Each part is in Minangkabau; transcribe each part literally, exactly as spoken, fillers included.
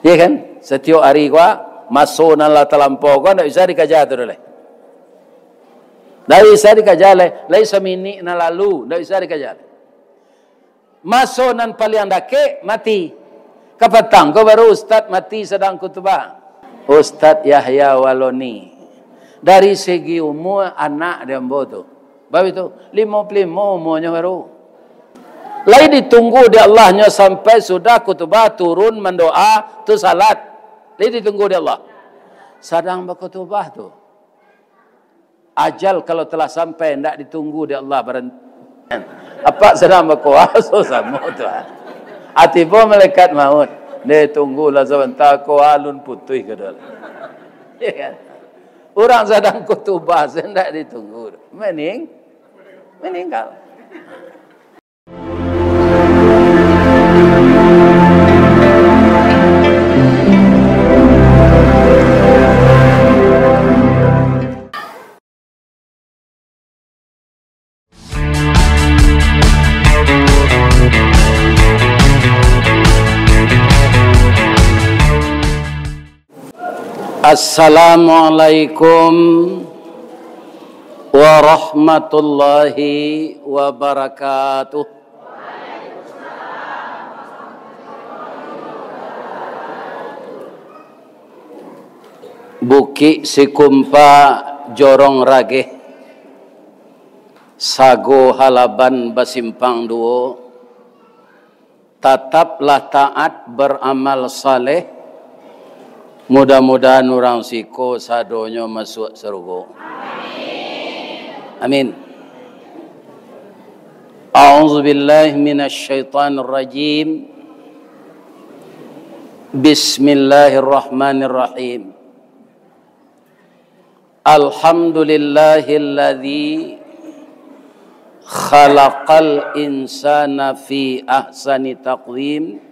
Iya kan? Satiok ari ko, maso nan lah talampau ko, ndak bisa dikaja tu doh lai. Ndak bisa dikaja lai. Lai saminik nan lalu, ndak bisa dikaja lai. Maso nan paliang dakek, mati. Kapatang ko baru ustad mati sadang kutubah. Ustad Yahya Waloni. Dari segi umua, anak di ambo tu. Bab itu, limo puluah limo umuanyo baru. Lai ditunggu di Allah nyo sampai sudah kutubah turun mandoa, tu salat. Lai ditunggu di Allah. Sadang bakutubah tu. Ajal kalau telah sampai, ndak ditunggu di Allah baran-, apak sadang bakuaso samo tu, ah. Tibo malaikat maut, "Deh, tunggulah sabanta, ko alun putuih," ka doh. Iya kan? Urang sadang kutubah, se ndak ditunggu. Maning-, maninggal. Assalamualaikum warahmatullahi wabarakatuh. Bukik Sikumpa, Jorong Rageh, Sago Halaban Basimpang Duo, tataplah taat baramal saleh, mudah-mudahan urang siko sadonyo masuak sarugo. Amin. A'udzubillahi minasyaitonirrajim. Bismillahirrahmanirrahim. Alhamdulillahilladzi khalaqal insana fi ahsani taqwim,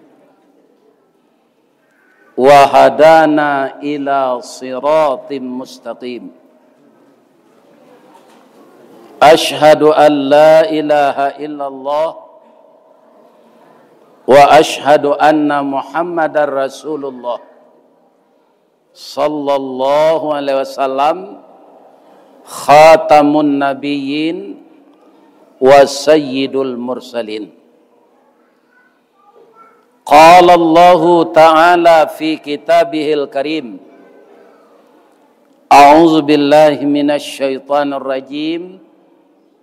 wa hadana ila siratim mustaqim. Asyhadu an la ilaha illallah wa asyhadu anna Muhammadar Rasulullah, sallallahu alaihi wasallam, khatamun nabiyyin wa sayyidul mursalin. Qala Allahu ta'ala fi kitabihil karim, a'udzu billahi minasy syaithanir rajim.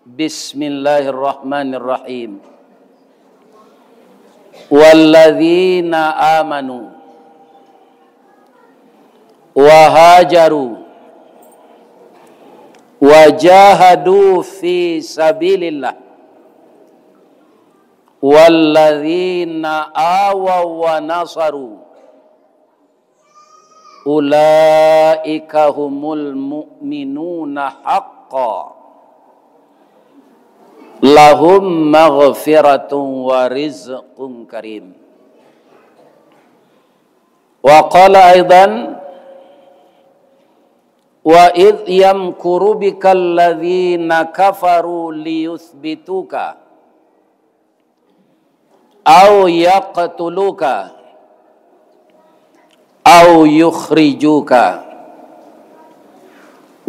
Bismillahirrahmanirrahim. Walladzina amanu wa hajaru wa jahadu fi sabilillah, walladzina awaw wa nasaru, ulaika humul mu'minuna haqqan, lahum maghfiratun wa rizqun karim. Wa qala aidan, wa idh yamkuru bikal ladzina kafaru liyutsbituka au yaqtuluka au yukhrijuka,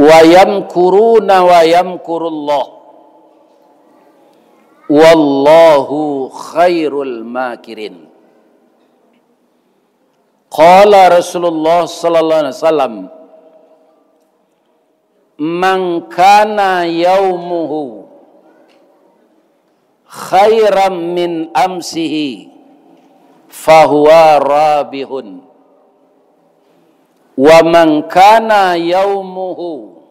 wa yamkuruna wa yamkurullah, wallahu khairul makirin. Qala Rasulullah sallallahu alaihi wasallam, "Man kana yaumuhu khairan min amsihi, fahuwa rabihun. Wa man kana yaumuhu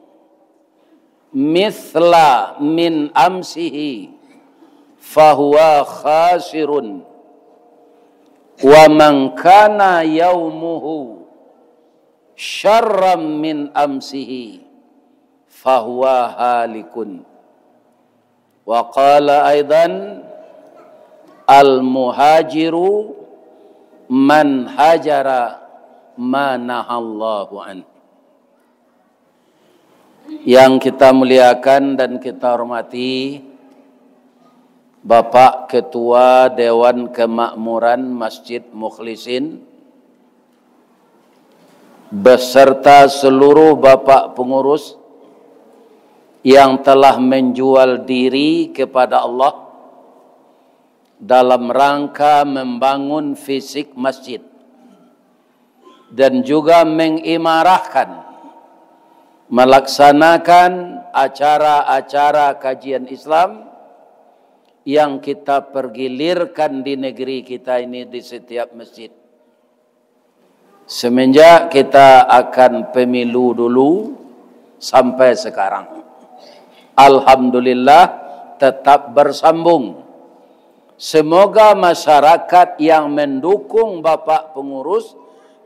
mithla min amsihi, fahuwa khasirun. Wa man kana yaumuhu syarran min amsihi, fahuwa halikun." Wa qala aidan, "Al-muhajiru man hajara ma nahallahu an." Yang kita muliakan dan kita hormati, Bapak Ketua Dewan Kemakmuran Masjid Mukhlisin, beserta seluruh bapak pengurus yang telah menjual diri kepada Allah dalam rangka membangun fisik masjid dan juga mengimarahkan, melaksanakan acara-acara kajian Islam yang kita pergilirkan di negeri kita ini di setiap masjid. Semenjak kita akan pemilu dulu sampai sekarang, alhamdulillah, tetap bersambung. Semoga masyarakat yang mendukung Bapak Pengurus,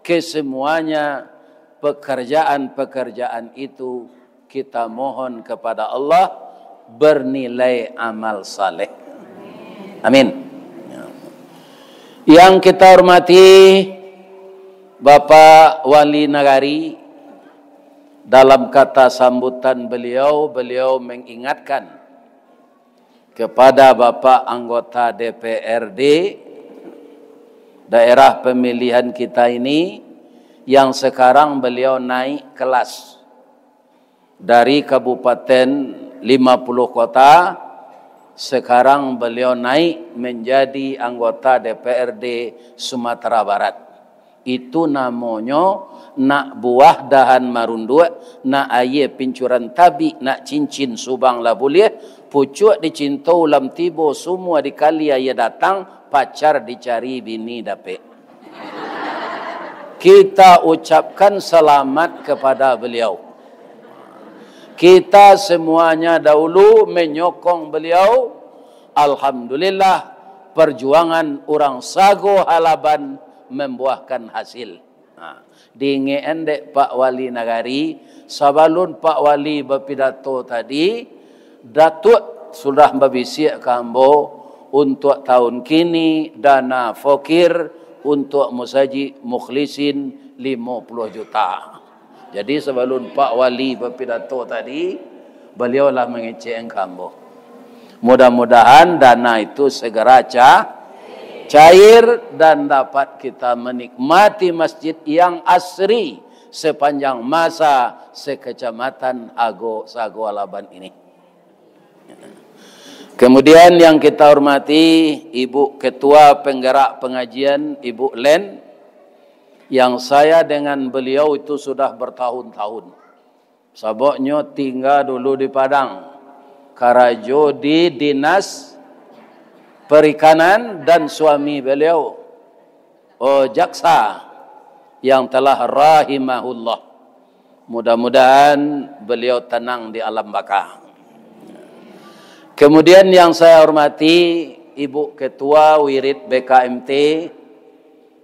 kesemuanya pekerjaan-pekerjaan itu kita mohon kepada Allah bernilai amal saleh. Amin. Yang kita hormati Bapak Wali Nagari, dalam kata sambutan beliau, beliau mengingatkan kepada Bapak anggota D P R D daerah pemilihan kita ini, yang sekarang beliau naik kelas dari Kabupaten Lima Puluh Kota, sekarang beliau naik menjadi anggota D P R D Sumatera Barat. Itu namonyo nak buah dahan marunduak, nak aia pincuran tabik, nak cincin subang lah buliah, pucuak dicinto ulam tibo, sumua dikali aia datang, pacar dicari bini dapek. Kita ucapkan selamat kepada beliau. Kita semuanya dahulu menyokong beliau. Alhamdulillah, perjuangan urang Sago Halaban membuahkan hasil. Ha, diingek-an dek Pak Wali Nagari, sabalun Pak Wali bapidato tadi, Datuak sudah babisiak ka ambo, untuak tahun kini, dana fakir untuak musajik Mukhlisin limo puluah juta. Jadi, sabalun Pak Wali bapidato tadi, baliau lah mangecek ka ambo. Mudah-mudahan dana itu segera ca-, cair dan dapat kita menikmati masjid yang asri sepanjang masa sekecamatan Hago Sago Alaban ini. Kemudian yang kita hormati Ibu Ketua Penggerak Pengajian, Ibu Len, yang saya dengan beliau itu sudah bertahun-tahun. Sababnyo tingga dulu di Padang, karajo di Dinas Perikanan, dan suami beliau, oh, jaksa yang telah rahimahullah. Mudah-mudahan beliau tenang di alam baka. Kemudian yang saya hormati Ibu Ketua Wirid B K M T,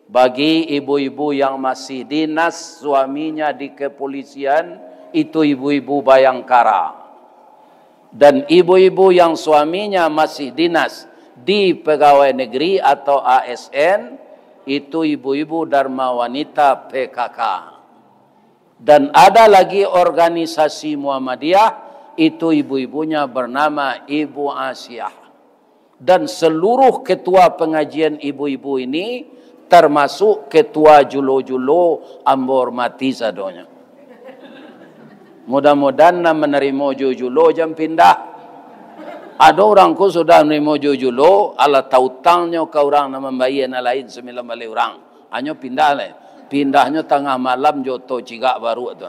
bagi ibu-ibu yang masih dinas suaminya di kepolisian, itu ibu-ibu Bayangkara. Dan ibu-ibu yang suaminya masih dinas di pegawai negeri atau A S N, itu ibu-ibu Dharma Wanita P K K. Dan ada lagi organisasi Muhammadiyah, itu ibu-ibunya bernama Ibu Asiah. Dan seluruh ketua pengajian ibu-ibu ini, termasuk ketua julo-julo, ambo hormati sadonyo. Mudah-mudahan nan manarimo julo-julo jan pindah. Ado urang ko sudah manarimo julo-julo, alah tautangnyo ka urang nan mambayia nan lain sambilan baleh urang. Hanyo pindah lai. Pindahnyo tangah malam jo oto cigak baruak tu.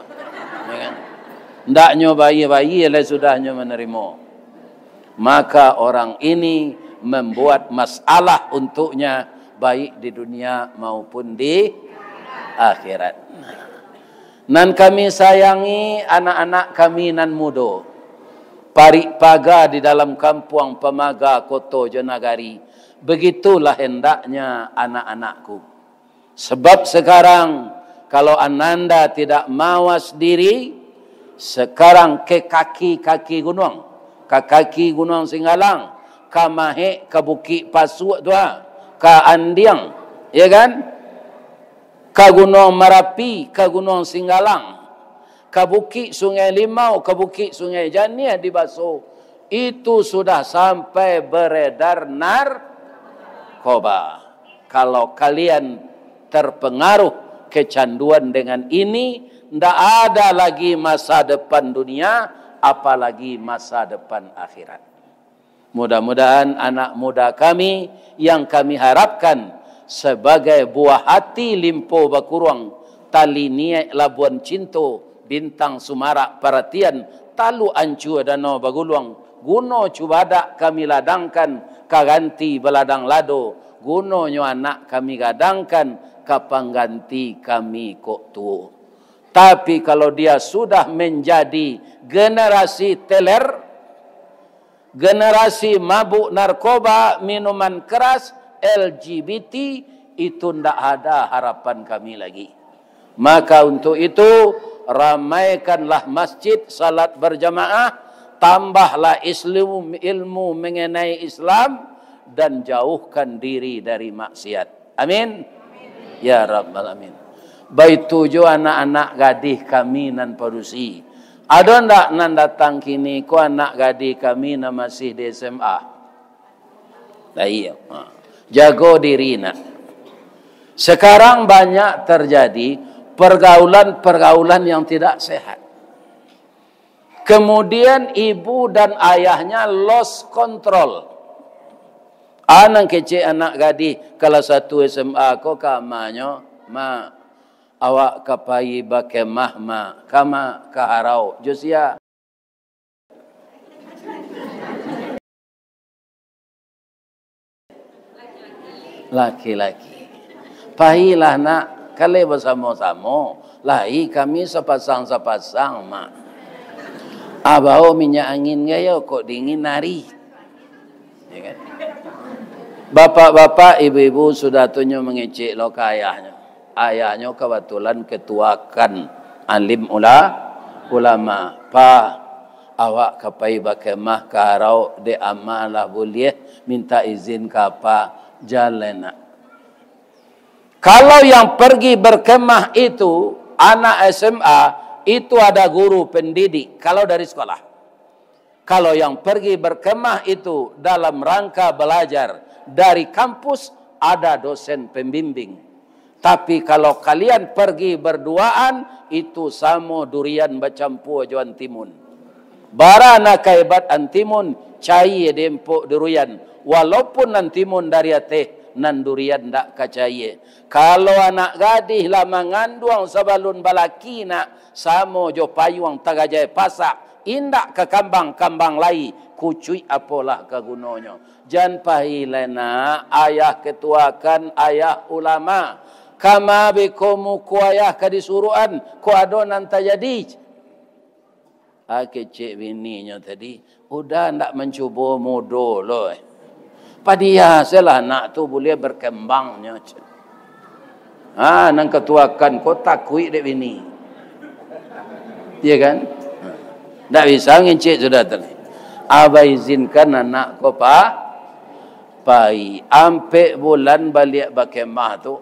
Ya kan? Ndaknyo bayia-bayia lai sudahnyo manarimo. Maka orang ini membuat masalah untuknya, baik di dunia maupun di akhirat. Nan kami sayangi anak-anak kami nan mudo, parik paga di dalam kampuang, pamaga koto jo nagari, begitulah hendaknya anak-anakku. Sebab sekarang, kalau ananda tidak mawas diri, sekarang ke kaki-kaki gunuang, ka kaki Gunuang Singgalang, ka Mahek, ka Bukik Pasuak tu, ha, ka Andiang, ya kan? Ka Gunuang Marapi, ka Gunuang Singgalang, ka Bukik Sungai Limau, ka Bukik Sungai Janiah di Baso, itu sudah sampai beredar narkoba. Kalau kalian terpengaruh kecanduan dengan ini, ndak ada lagi masa depan dunia, apalagi masa depan akhirat. Mudah-mudahan anak muda kami yang kami harapkan sebagai buah hati limpo bakuruang, tali niaik labuan cinto, bintang sumarak paratian, taluk ancua danau baguluang, guno cubadak kami ladangkan ka ganti baladang lado, gunonyo anak kami gadangkan ka pangganti kami kok tuo. Tapi kalau dia sudah menjadi generasi teler, generasi mabuk narkoba, minuman keras, L G B T, itu ndak ada harapan kami lagi. Maka untuk itu, ramaikanlah masjid, salat berjamaah, tambahlah ilmu, ilmu mengenai Islam, dan jauhkan diri dari maksiat. Amin. Ya Rabbal Amin. Baitu jo anak-anak gadih kami nan padusi. Ado ndak nan datang kini ko anak gadih kami nan masih di S M A? Lah iyo. Ha. Jago diri nak. Sekarang banyak terjadi pergaulan-pergaulan yang tidak sehat. Kemudian ibu dan ayahnya lost control. Anang kecek anak gadih kelas satu S M A ko ka amanyo, "Ma, awak ka pai bakemah, Ma, kama ka harau jo sia?" Laki-laki. Pailah nak, kalai basamo-samo. Lai kami sapasang-sapasang, Mak. Abao minyak angin gayo, kok dingin ari. Ya kan? Bapak-bapak, ibu-ibu, sudah tu nyo mangecek lo ka ayahnyo. Ayahnyo kabatulan ketua kan alim ula-, ulama. Pa, awak ka pai bakemah ka harau, dek ama lah buliah, minta izin ka apa, jaleh nak. Kalau yang pergi berkemah itu anak S M A, itu ada guru pendidik, kalau dari sekolah. Kalau yang pergi berkemah itu dalam rangka belajar dari kampus, ada dosen pembimbing. Tapi kalau kalian pergi berduaan, itu samo durian bacampua jo antimun. Bara nan ka hebat antimun, caia di empok durian. Walaupun antimun dari ateh, nan durian ndak ka caia. Kalau anak gadih lah manganduang sabalun balaki nak, samo jo payuang tagajai pasak, indak ka kambang-kambang lai, kucuik apolah ka gunonyo. Jan pai lai nak, ayah ketua kan, ayah ulama. Kama beko muko ayah ka disuruakan, kok ado nan tajadi. Ah, kecek bininyo tadi, "Uda ndak mancubo mudo lo, eh. Padia sajolah anak tu buliah berkembang nyo," cek. Ah, nan katuakan ko takuik dek bini. Iya kan? Ndak bisa ngecek sudah tu. Abah izinkan anak ko pa-, pai. Ampek bulan baliak bakemah tu,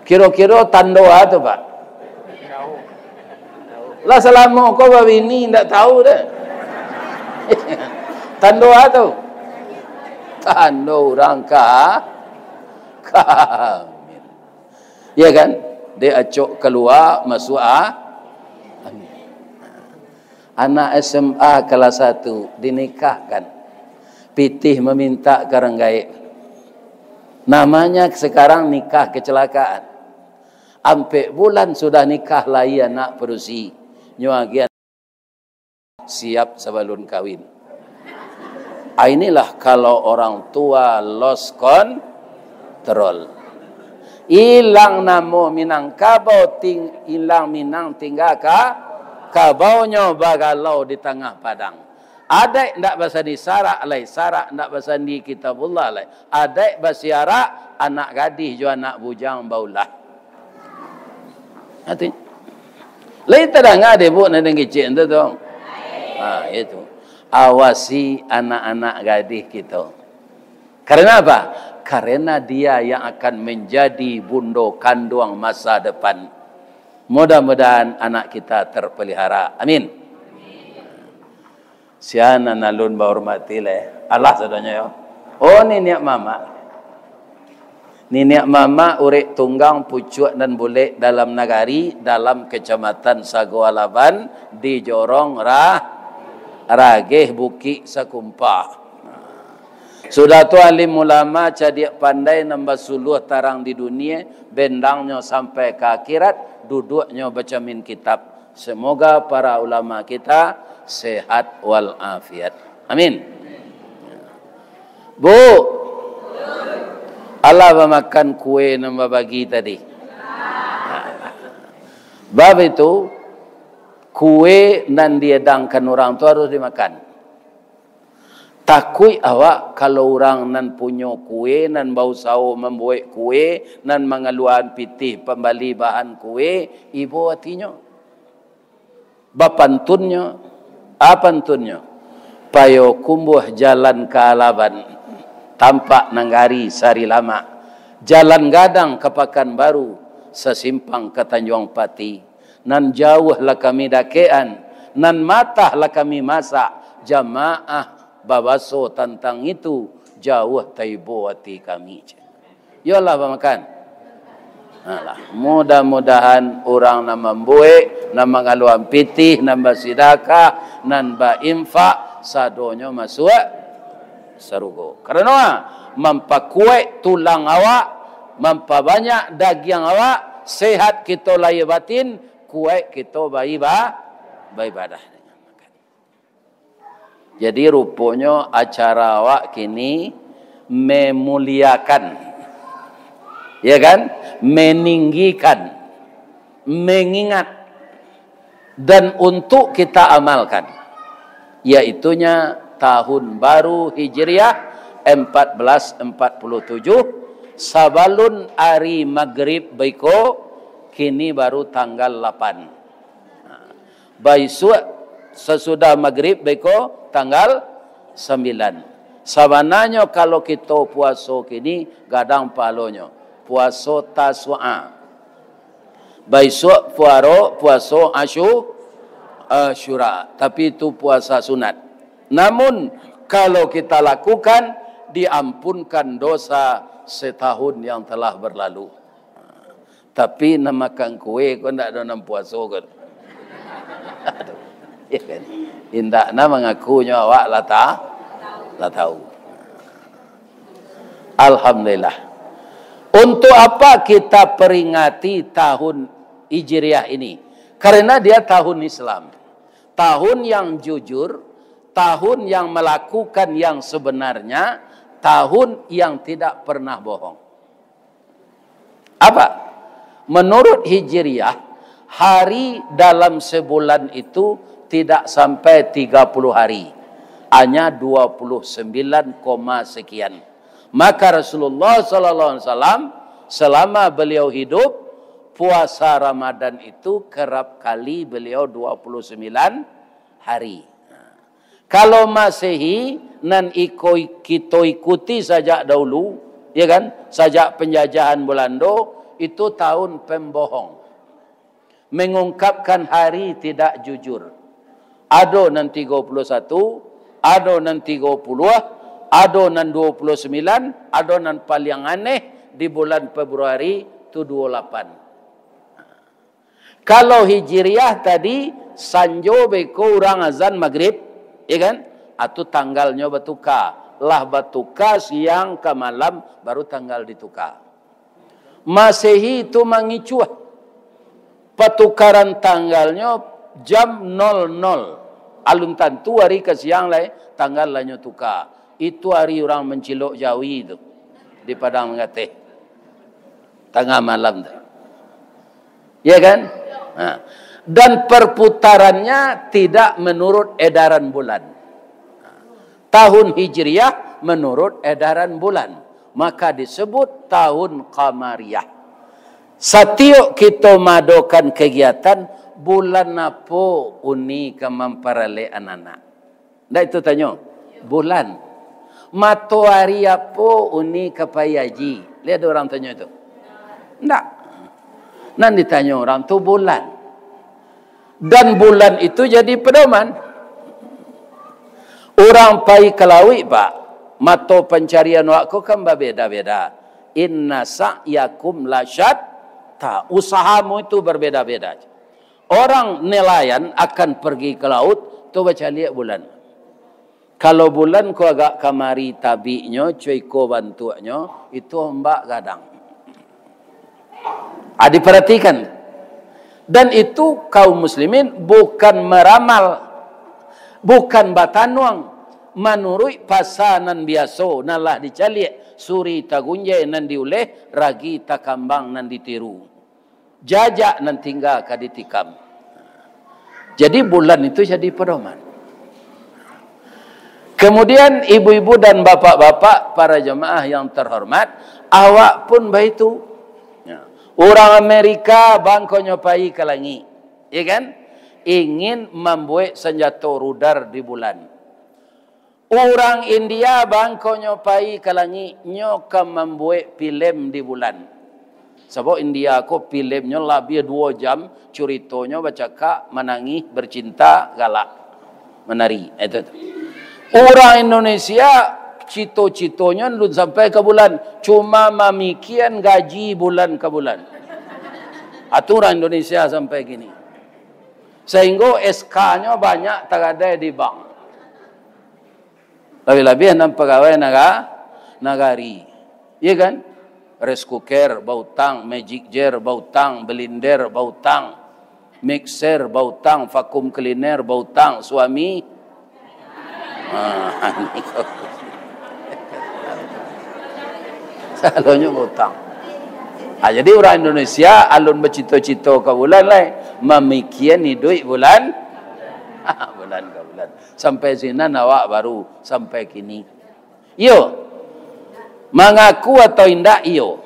kiro-kiro tando a tu, Pak? Lah salamo ko babini, ndak tahu deh. Tando a tu? Tando urang ka-, kamil. Ya kan? Dek acok kalua, masuak a-, angin. Anak S M A kelas satu dinikahkan. Pitih mamintak ka rang gaek. Namanya sekarang nikah kecelakaan. Ampek bulan sudah nikah, lai anak padusi. Nyo agiah siap sabalun kawin. Ah, inilah kalau orang tua lost control. Ilang namo Minangkabau, ting-, ilang Minang tingga ka-, kabaunyo bagalau di tangah padang. Adaik ndak basandi sarak lai, sarak ndak basandi Kitabullah lai. Adaik basiarak, anak gadih jo anak bujang baulah. Artinyo, lai tadanga dek bu nan kecek tu, tu? Ha, itu. Awasi anak-anak gadih kito. Karena apa? Karena dia yang akan menjadi bundo kanduang masa depan. Mudah-mudahan anak kita terpelihara. Amin. Sia nan alun bahormati lai. Alah sadonyo yo. Oh, niniak mamak. Niniak mamak urek tunggang pucuak nan bulek dalam nagari, dalam kecamatan Sago Alaban, di Jorong Rah-, Rageh Bukik Sakumpa. Sudah tu alim ulama cadiak pandai nan basuluah tarang di dunia, bendangnyo sampai ka akhirat, duduaknyo bacamin kitab. Semoga para ulama kita sehat wal afiat. Amin. Bu, alah bamakan kue nan babagi tadi? Bab itu, kue nan diedangkan urang tu harus dimakan. Takuik awak kalau urang nan punyo kue, nan bausaho mambuek kue, nan mangaluakan pitih pambali bahan kue, ibo atinyo. Bapantunnyo, a pantunnyo, Payokumbuah jalan ka Alaban, tampak nagari Sarilamak, jalan gadang ka Pakanbaru, sasimpang ka Tanjuang Pati. Nan jauah lah kami dakekan, nan matah lah kami masak, jamaah babaso tantang itu, jauah taibo ati kami. Yolah bamakan. Alah, mudah-mudahan urang nan mambuek, nan mangaluakan pitih, nan basidakah, nan bainfak, sadonyo masuak sarugo. Karano mampakuaik tulang awak, mampabanyak dagiang awak, sehat kito lahia batin, kuaik kito baiba-, baibadah. Jadi, ruponyo acara awak kini memuliakan, ya kan? Meninggikan, mengingat, dan untuk kita amalkan, yaitunya tahun baru Hijriah empat belas empat puluh tujuh, sabalun ari Magrib baiko, kini baru tanggal lapan. Baisuak sasudah Magrib beko tanggal sambilan. Sabananyo, kalau kito puaso kini, gadang pahalonyo. Puaso Tasu'a. Baisuak puaro, puaso Asyu-, Asyura. Tapi itu puasa sunat. Namun, kalau kita lakukan, diampunkan dosa setahun yang telah berlalu. Tapi nan makan kue ko ndak ado nan puaso ko. Aduh, ya kan? Indak, nan mangakunyo awak lah ta-, lah tahu. Alhamdulillah. Untuk apa kita peringati tahun Hijriah ini? Karena dia tahun Islam. Tahun yang jujur, tahun yang melakukan yang sebenarnya, tahun yang tidak pernah bohong. Apa? Menurut Hijriah, hari dalam sebulan itu tidak sampai tiga puluh hari. Hanya dua puluh sembilan koma sekian. Maka Rasulullah sallallahu alaihi wasallam, selama beliau hidup, puasa Ramadan itu kerap kali beliau dua puluh sembilan hari. Kalau Masehi, nan iko-, kito ikuti sajak dahulu, ya kan, sajak penjajahan Belando, itu tahun pembohong. Mengungkapkan hari tidak jujur. Ado nan tigo puluh satu, ado nan tigo puluh, ado nan dua puluh sembilan, ado nan paling aneh di bulan Februari tu dua puluh lapan. Kalau Hijriah tadi, sanjo beko urang azan Magrib, ya kan? Atu tanggalnyo batuka. Lah batuka siang ka malam, baru tanggal dituka. Masehi tu mangicuah. Patukaran tanggalnyo jam nol nol. Alun tantu ari ka siang lai, tanggal lah nyo tuka. Itu ari urang mancilok jawi tu di Padang Manggateh. Tangah malam tu. Ya kan? Nah. Dan perputarannya tidak menurut edaran bulan. Tahun Hijriah menurut edaran bulan, maka disebut tahun Qamariyah. Satiok kito maadokan kegiatan, bulan apo uni ka mamparalek anak-anak? Ndak itu tanyo? Bulan. Matoari apo uni ka pai haji? Lai ado urang tanyo itu? Ndak. Nan ditanyo urang tu bulan. Dan bulan itu jadi pedoman. Urang pai ka lauik, Pak, mato pancarian awak ko kan babeda-beda. Inna sa'yakum lasyatta. Usahamu itu berbeda-beda. Orang nelayan akan pergi ke laut, tu bacaliak bulan. Kalau bulan ko agak kamari tabiknyo, co iko bantuaknyo, itu ombak gadang. Ah, diperhatikan. Dan itu kaum muslimin bukan meramal, bukan batanuang, manuruik pasa nan biaso, nan lah dicaliak, suri tagunjai nan diuleh, ragi takambang nan ditiru. Jajak nan tingga ka ditikam. Jadi bulan itu jadi pedoman. Kemudian ibu-ibu dan bapak-bapak, para jemaah yang terhormat, awak pun baitu. Ya. Urang Amerika bangkonyo pai ka langik, ya kan? Ingin mambuek sanjato rudal di bulan. Urang India bangkonyo pai ka langik, nyo ka mambuek pilem di bulan. Sabab India ko pilemnyo labiah duo jam, curitonyo bacakak, manangih, bercinta, galak, menari. Itu tu. Urang Indonesia, cito-citonyo alun sampai ka bulan, cuma mamikian gaji bulan ka bulan. Atu urang Indonesia sampai kini. Sahinggo S K-nyo banyak tagadai di bank. Labiah-labiah nan pagawai naga-, nagari. Iya kan? Rice cooker bautang, magic jar bautang, blender bautang, mixer bautang, vacuum cleaner bautang, suami. Ah, salonyo bautang. Ah, jadi urang Indonesia alun bacito-cito ka bulan lai, mamikian iduik bulan, bulan ka bulan. Sampai sinan awak baru sampai kini. Iyo. Mangaku atau indak, iyo.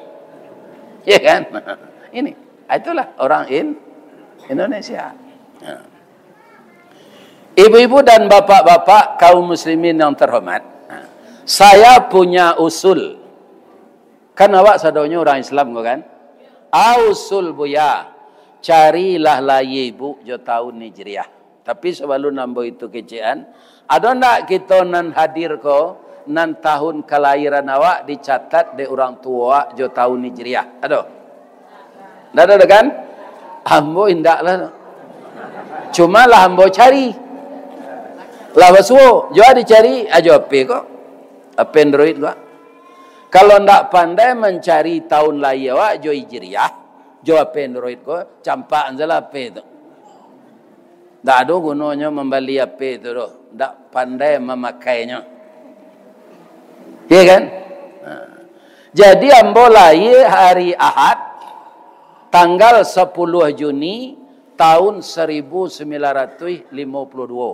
Ya kan? Ini. Ah, itulah orang in-, Indonesia. Nah. Ibu-ibu dan bapak-bapak, kaum muslimin yang terhormat, nah, saya punya usul. Kan awak sadonyo urang Islam ko kan? Ah, usul Buya, carilah lahia ibu jo tahun Hijriah. Tapi sabalun ambo itu kecekan, ado ndak kito nan hadir ko, nan tahun kalahiran awak dicatat dek urang tuo awak jo tahun Hijriah? Ado? Ndak ado doh kan? Ambo indak lah. Cuma lah ambo cari. Lah basuo, jo dicari, ah, jo H P ko. H P Android ko. Kalau ndak pandai mancari tahun lahia awak jo Hijriah, jo H P Android ko, campak sajolah H P tu. Ndak ado gunonyo mambali H P tu doh, ndak pandai mamakainyo. Iya kan? Nah. Jadi, ambo lahia hari Ahad, tanggal sapuluah Juni, tahun saribu sambilan ratuih limo puluah duo.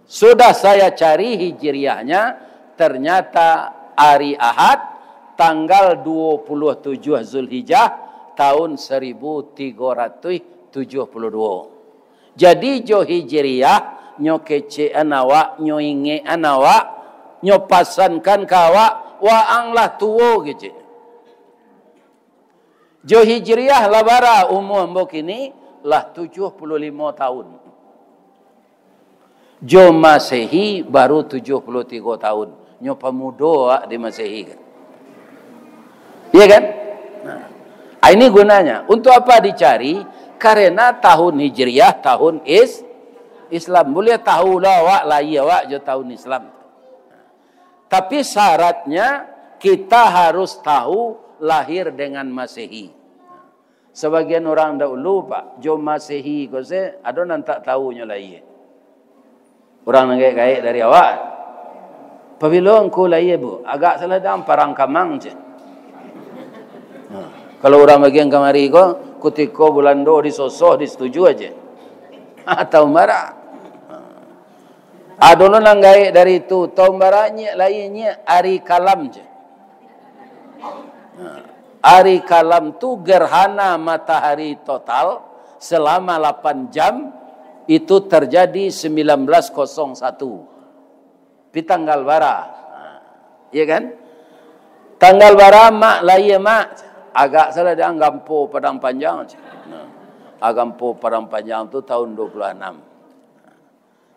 Sudah saya cari hijriahnya, ternyata hari Ahad, tanggal dua puluh tujuh Zulhijjah, tahun saribu tigo ratuih tujuh puluh duo. Jadi, jo hijriah, nyo kecekan awak, nyo ingekan awak, nyo pasankan ka awak, waang lah tuo, kecek. Jo hijriah lah bara umua ambo kini, lah tujuah puluah limo tahun. Jo Masehi baru tujuah puluah tigo tahun. Nyo pamudo awak di Masehi kan. Iya kan? Nah. Ah, ini gunanya. Untuk apa dicari? Karena tahun hijriah, tahun is-, Islam. Buliah tahu lah awak, lahia awak jo tahun Islam. Tapi syaratnya, kita harus tahu lahir dengan Masehi. Sabagian urang dahulu, Pak, jo Masehi ko se, ado nan tak tahu nyo lahia. Urang nan gaek-gaek dari awak. "Pabilo ngku lahia, Bu?" "Agak salah dang, parang kamang," cek. Nah, kalau urang bagian kamari ko, kutiko Bulando disosoh, disetuju aja. Atau marah. Ado lo nan gaek dari tu, tahun bara nyiak lahia nyiak, ari kalam je. Nah, ari kalam tu gerhana matahari total selama lapan jam, itu terjadi sembilan belas kosong satu. Pi tanggal bara. Nah, iya kan? Tanggal bara mak lahia mak? Agak salah dang, Gampo Padang Panjang. Nah, ah, Gampo Padang Panjang tu tahun dua puluh enam.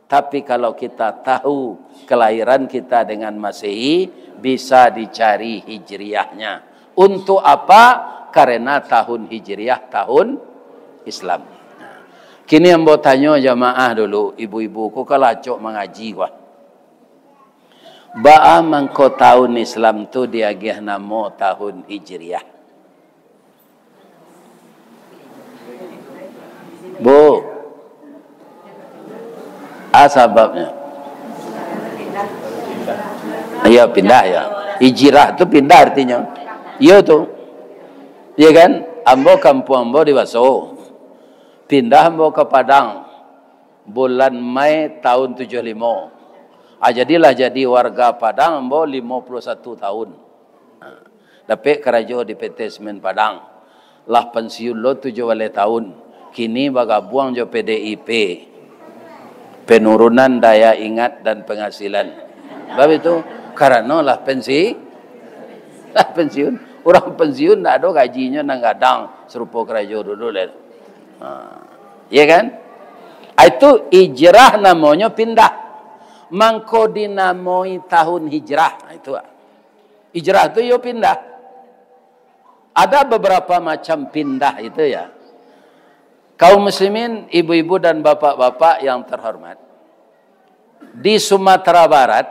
Tapi kalau kita tahu kelahiran kita dengan Masehi, bisa dicari Hijriahnya. Untuk apa? Karena tahun Hijriah, tahun Islam. Kini ambo tanyo jamaah dulu, ibu-ibu ko kan lah acok mangaji ko. Baa mangko tahun Islam tu diagiah namo tahun Hijriah? Bu. A sababnyo? Iyo, pindah yo. Hijrah tu pindah artinyo. Iyo tu. Iyo kan? Ambo, kampuang ambo di Baso. Pindah ambo ka Padang bulan Mei tahun tujuah limo. Ah, jadilah jadi warga Padang ambo limo puluah satu tahun. Dapek karajo di P T Semen Padang. Lah pansiun lo tujuah baleh tahun. Kini bagabuang jo P D I P. Penurunan daya ingat dan penghasilan. Sebab itu, karano lah pensi-, lah pensiun. Urang pensiun ndak ado gajinyo nan gadang sarupo karajo dulu lai. Ha. Iya kan? Ah, itu hijrah namonyo pindah. Mangko dinamoi tahun hijrah. Ah, itu. Hijrah tu yo pindah. Ada beberapa macam pindah itu ya. Kaum muslimin, ibu-ibu dan bapak-bapak yang terhormat, di Sumatera Barat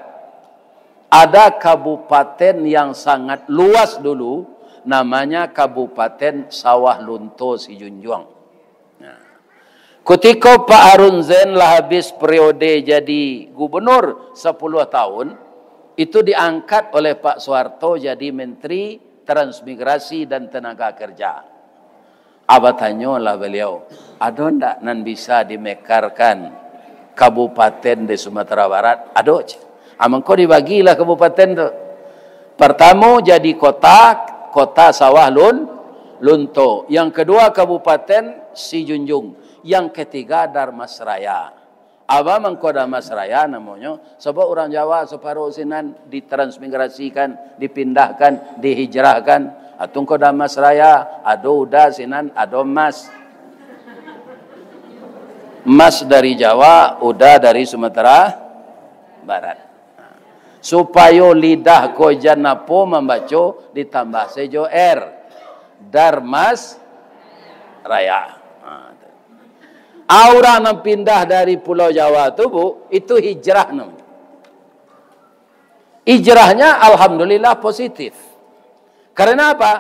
ada kabupaten yang sangat luas dulu, namanya Kabupaten Sawah Lunto Sijunjuang. Nah, kutiko Pak Harun Zain lah habis periode jadi gubernur sepuluh tahun, itu diangkat oleh Pak Soeharto jadi Menteri Transmigrasi dan Tenaga Kerja. Abah tanyolah baliau, "Ado ndak nan bisa dimekarkan kabupaten di Sumatera Barat?" "Ado," cek. Ah, mangko dibagilah kabupaten tu. Partamo jadi kota, kota Sawah Lun-, Lunto. Yang kedua kabupaten Sijunjung. Yang ketiga Darmasraya. Abah mangko Darmasraya namonyo, sabab urang Jawa saparo sinan ditransmigrasikan, dipindahkan, dihijrahkan. Atungko Darmasraya, ado uda sinan, ado mas. Mas dari Jawa, uda dari Sumatera Barat. Supayo lidah ko jan apo mambaco, ditambah se jo R. Darmas Raya. Ha, tu. Urang nan pindah dari Pulau Jawa tu, Bu, itu hijrah namonyo. Hijrahnya alhamdulillah positif. Karena apa?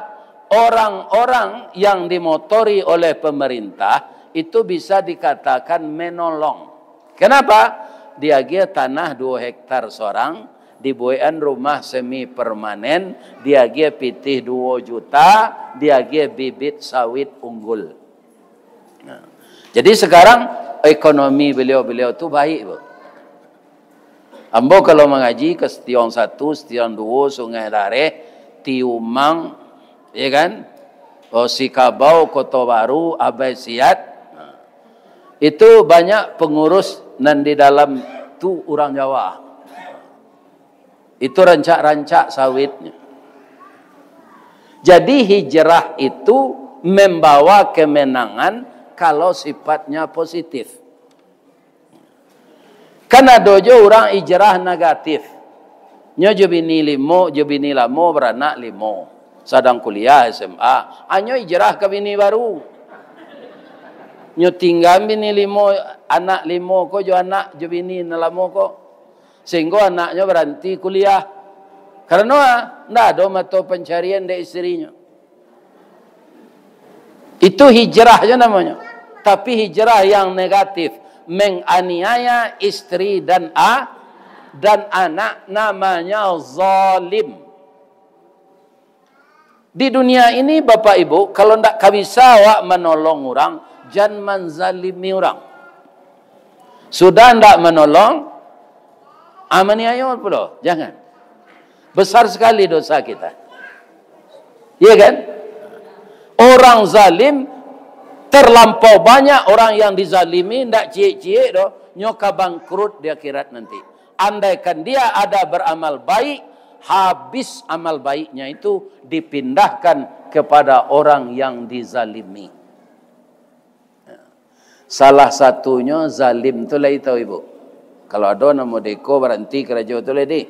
Orang-orang yang dimotori oleh pemerintah itu bisa dikatakan menolong. Kenapa? Diagiah tanah duo hektar sorang, dibuekan rumah semi permanen, diagiah pitih duo juta, diagiah bibit sawit unggul. Nah, jadi sekarang ekonomi beliau-beliau tu baik, Bu. Ambo kalau mangaji ka Setiong satu, Setiong duo, Sungai Dareh, Tiumang, ya kan? Oh, Sikabau, Koto Baru, Abai Siat. Nah, itu banyak pengurus nan di dalam tu urang Jawa. Itu rancak-rancak sawitnyo. Jadi hijrah itu membawa kemenangan kalau sifatnya positif. Kan ado jo urang hijrah negatif. Nyo jo bini limo, jo bini lamo, baranak limo. Sadang kuliah S M A, anyo hijrah ka bini baru. Nyo tingga bini limo, anak limo ko jo anak, jo bini nan lamo ko. Sehinggo anaknyo baranti kuliah. Karano, ah, ndak ado mato pancarian dek istrinyo. Itu hijrah je namonyo. Tapi hijrah yang negatif, menganiaya istri dan a-, dan anak, namanya zalim. Di dunia ini, Bapak Ibu, kalau ndak ka bisa awak manolong urang, jan manzalimi urang. Sudah ndak manolong, ah, maniayo pulo. Jangan. Besar sekali dosa kita. Iya kan? Orang zalim, terlampau banyak orang yang dizalimi, ndak ciek-ciek doh, nyo ka bangkrut di akhirat nanti. Andaikan dia ada beramal baik, habis amal baiknya itu dipindahkan kepada orang yang dizalimi. Salah satunyo zalim tu lai tahu, Ibu? Kalau ado nan modeko, baranti karajo tu lai dih.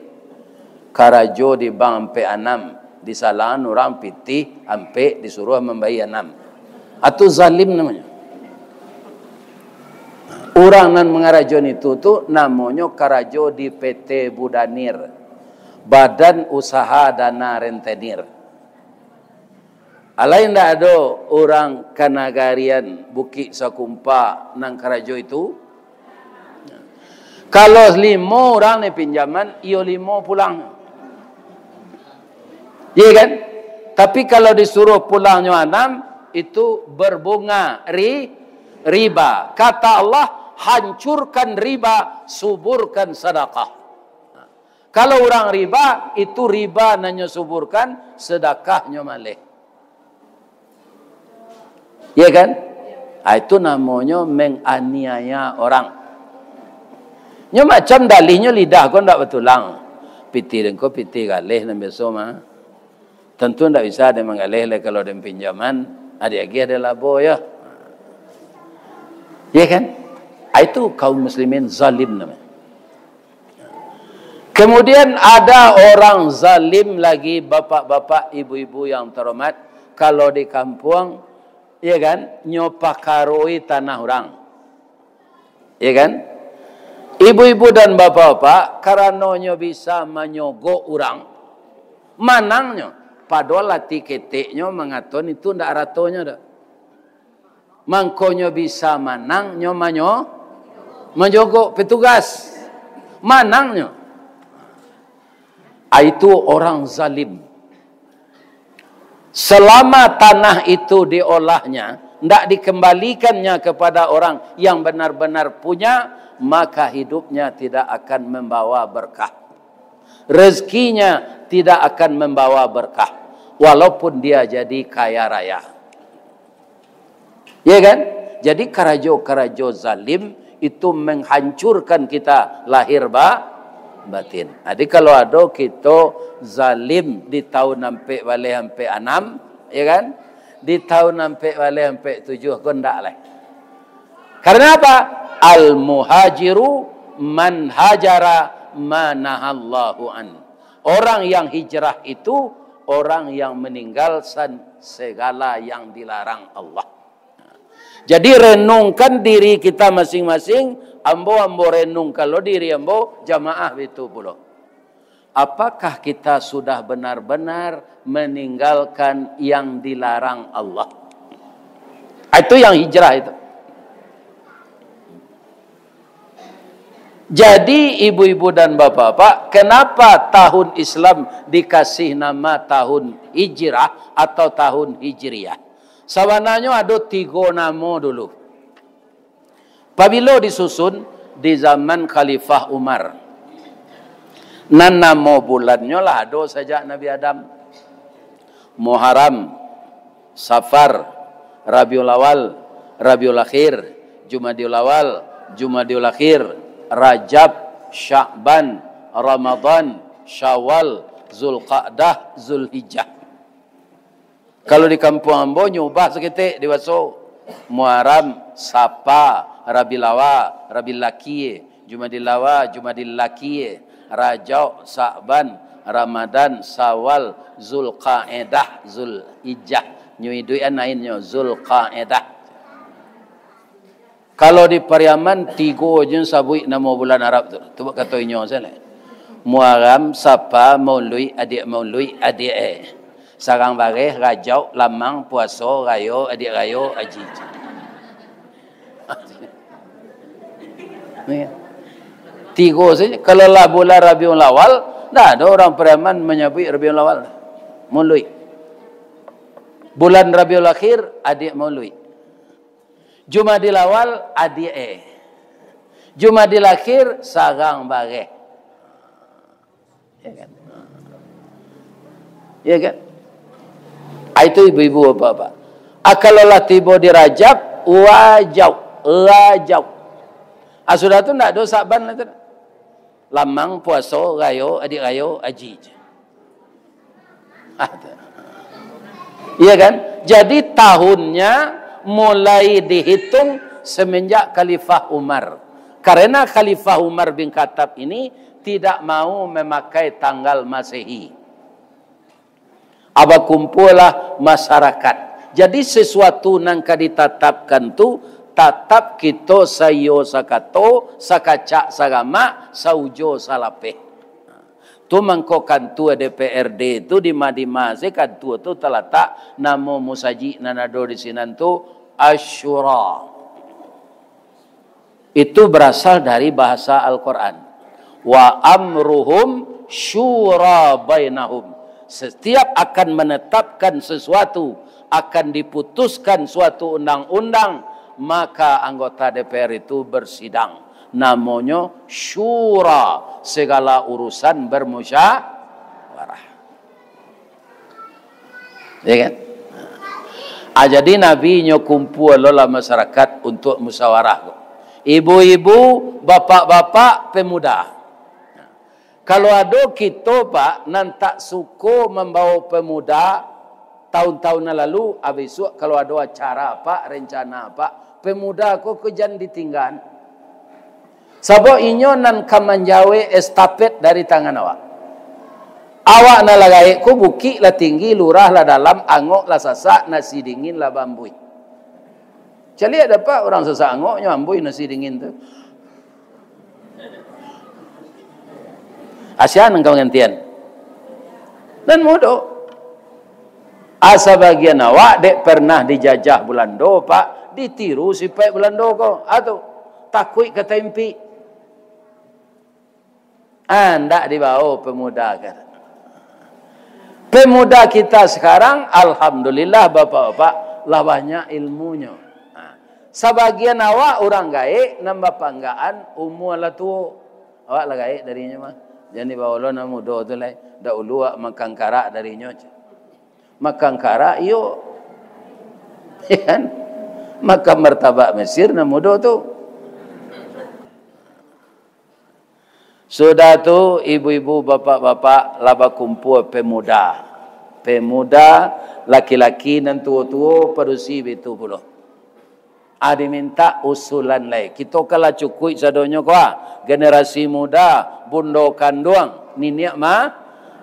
Karajo di bank ampek anam, disalangan urang pitih ampek, disuruah mambayia anam. Atu zalim namonyo. Urang nan mangarajoan itu tu namonyo karajo di P T Budanir, Badan Usaha Dana Rentenir. Alai ndak ado urang kanagarian Bukik Sakumpa nan karajo itu? Kalau limo urang ni pinjaman, iyo limo pulang. Iya kan? Tapi kalau disuruh pulangnyo anam, itu berbunga ri-, riba. Kata Allah, "Hancurkan riba, suburkan sadakah." Kalau urang riba, itu riba nan nyo suburkan, sadakahnyo maleh. Iya kan? Ah, itu namonyo menganiaya orang. Nyo macam dalihnyo lidah ko ndak batulang. Pitih den ko pitih galeh nan biaso mah. Tantu ndak bisa den manggaleh lai kalau den pinjaman, adiak agiah den labo yo. Iya kan? Ah, itu kaum muslimin zalim namonyo. Kemudian ada orang zalim lagi, bapak-bapak, ibu-ibu yang terhormat, kalau di kampuang, ya kan, nyo pakaroi tanah urang. Ya kan? Ibu-ibu dan bapak-bapak, karano nyo bisa manyogok urang, manang nyo. Padahal ati keteknyo mangatoan itu ndak aratonyo doh. Mangkonyo bisa manang, nyo manyo-, manyogok petugas. Manang nyo. Ah, itu orang zalim. Selama tanah itu diolahnya, ndak dikembalikannya kepada orang yang benar-benar punya, maka hidupnya tidak akan membawa berkah. Rezekinya tidak akan membawa berkah, walaupun dia jadi kaya raya. Ya kan? Jadi karajo-karajo zalim itu menghancurkan kita lahir ba-, batin. Jadi kalau ado kito zalim di tahun ampek baleh ampek anam, ya kan? Di tahun ampek baleh ampek tujuh ko ndak lai. Karena apa? Al-muhajiru man hajara ma nahallahu an. Orang yang hijrah itu orang yang meninggalkan segala yang dilarang Allah. Jadi, renungkan diri kita masing-masing, ambo, ambo renungkan lo diri ambo, jamaah bitu pulo. Apakah kita sudah benar-benar meninggalkan yang dilarang Allah? Itu yang hijrah itu. Jadi, ibu-ibu dan bapak-bapak, kenapa tahun Islam dikasih nama tahun Hijrah atau tahun Hijriah? Sabananyo ado tigo namo dulu. Pabilo disusun? Di zaman Khalifah Umar. Nan namo bulannyo lah ado sajak Nabi Adam. Muharram, Safar, Rabiul Awal, Rabiul Akhir, Jumadiul Awal, Jumadiul Akhir, Rajab, Sya'ban, Ramadan, Syawal, Zulqa'dah, Zulhijjah. Kalau di kampuang ambo, nyubah saketek di baso. Muharram, Sapa, Rabiul Awa, Rabiul Laki, Jumadil Awa, Jumadil Laki, Rajab, Sa'ban, Ramadan, Sawal, Zulqaedah, Zulhijjah. Nyo iduik an lainnyo, Zulqaedah. Kalau di Pariaman, tigo je sabuik namo bulan Arab tu. Tu kato inyo sajo. Muharram, Sapa, Mauluik, adiak Mauluik, adiak e. Sarang Bareh, Rajab, Lamang, Puaso, Rayo, adiak Rayo, Aji. Ni. Tigo sajo. Kalau lah bulan Rabiul Awal, ndak ado urang Pariaman manyabuik Rabiul Awal. Mauluik. Bulan Rabiul Akhir, adiak Mauluik. Jumadil Awal, adiak e. Jumadil Akhir, Sarang Bareh. Ya kan? Ya kan? Ah, itu ibu-ibu, bapak-bapak. Ah, kalau lah tibo di Rajab, Wajab, Rajab. Ah, sudah tu ndak ado Sa'ban lah tu. Lamang, Puaso, Rayo, adiak Rayo, Aji je. Ah, tu. Iya kan? Jadi, tahunnya mulai dihitung semenjak Khalifah Umar. Karena Khalifah Umar bin Khattab ini tidak mau memakai tanggal Masehi. Bakumpualah masyarakat. Jadi, sesuatu nan ka ditatapkan tu, tatap kito saiyo sakato, sakacak saramak, saujo salapeh. Tu mangko kantua D P R D tu di Madimah se kantua tu talatak, namo musajik nan ado di sinan tu Asyura. Itu berasal dari bahasa Al-Quran. "Wa amruhum syura bainahum." Setiap akan menetapkan sesuatu, akan diputuskan suatu undang-undang, maka anggota D P R itu bersidang. Namonyo syura, segala urusan bermusyawarah. Ya kan? Ah, jadi Nabi nyo kumpua lo lah masyarakat untuk musyawarah ko. Ibu-ibu, bapak-bapak, pemuda. Kalau ado kito, Pak, nan tak suko mambawa pemuda, tahun-tahun nan lalu, ah, bisuak kalau ado acara, Pak, rencana, Pak, pemuda ko, ko jan ditinggaan. Sabab inyo nan ka manjawek estafet dari tangan awak. Awak nan lah gaek ko, bukik lah tinggi, lurah lah dalam, angok lah sasak, nasi dingin lah baambuih. Caliak dapek urang sasak angoknyo ambuih nasi dingin tu. Asian nan ka mangantian. Nan mudo. Ah, sabagian awak dek pernah dijajah Bulando, Pak, ditiru sipaik Bulando ko. Ah, tu. Takuik ka taimpik. Ah, ndak dibawo pemuda ka. Pemuda kita sekarang, alhamdulillah, bapak-bapak, lah banyak ilmunyo. Ah, sabagian awak urang gaek nan bapanggaan umua lah tuo. Awak lah gaek dari inyo mah. Jan dibawo lo nan mudo tu lai. Dahulu awak makan karak dari inyo. Makan karak, iyo. Ya kan? Makan martabak Mesir nan mudo tu. Sudah tu, ibu-ibu, bapak-bapak, lah bakumpua pemuda. Pemuda, laki-laki nan tuo-tuo, padusi bitu pulo. Ah, dimintak usulan lai. Kito kan lah cukuik sadonyo ko, ah. Generasi muda, bundo kanduang, niniak ma-,